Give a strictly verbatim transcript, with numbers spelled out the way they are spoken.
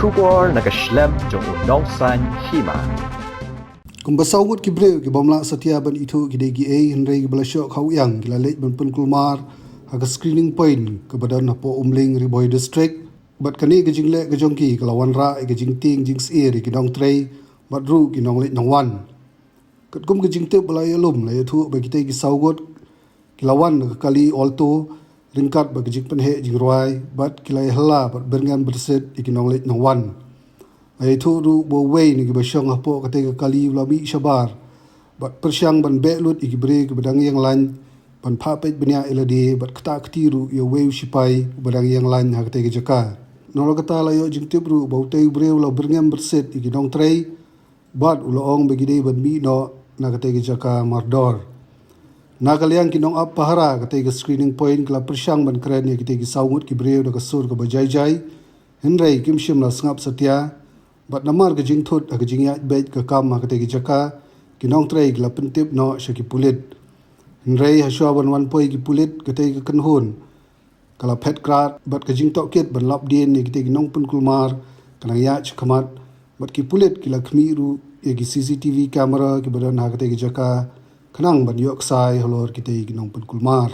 Khubor na ka shlem jong u nongsan hima. Kumba saw ngut ki briew ki bym lah satia ban ithuh ki dei kiei, hynrei kiba la shoh khawiang ki la leit ban pynkulmar ha ka screening point kaba don hapoh Umling, Ri Bhoi District. Bad kane ka jingleh ka jong ki ka la wanrah ïa ka jingtieng jingsyier ïa ki nongtrei bad ruh ki nongleit nongwan. Katkum ka jingtip ba la ïalum, la ïathuh ba kitei ki saw ngut ki la wan na ka kali Alto ryngkat bad ka jingpynheh jingrwai bad ki la ïahylla bad byrngem byrsit ïa ki nongleit nongwan. La ïathuh ruh ba uwei na kiba shong hapoh katei ka kali u la mih shabar bad pyrshang ban beh lut ïa ki briew kiba dang ïeng lain ban phah peit bniah ïa lade bad ktah kti ruh ïa uwei u shipai uba dang ïeng lain ha katei ka jaka. Nalor kata, la ïoh jingtip ruh ba utei u briew u la byrngem byrsit ïa ki nongtrei bad u la ong ba ki dei ban mih noh na katei ka jaka mardor. Na ka liang ki nongap pahara katei ka screening point ki la pyrshang ban kren ïa kitei ki saw ngut ki briew da ka sur kaba jai jai, hynrei kim shym la sngap satia. Bad namar ka jingthut ha ka jingïaid beit ka kam ha katei ka jaka, ki nongtrei ki la pyntip noh sha ki pulit. Hynrei hashwa ban wan poi ki pulit, katei ka kynhun ka la phet krad bad ka jingtohkit ban lap dien ïa kitei ki nongpynkulmar ka nang ïaid shakhmat. Bad ki pulit ki la khmih ruh ïa ki C C T V camera kiba don ha katei ka jaka khnang ban ïoh ksai halor kitei ki nongpynkulmar.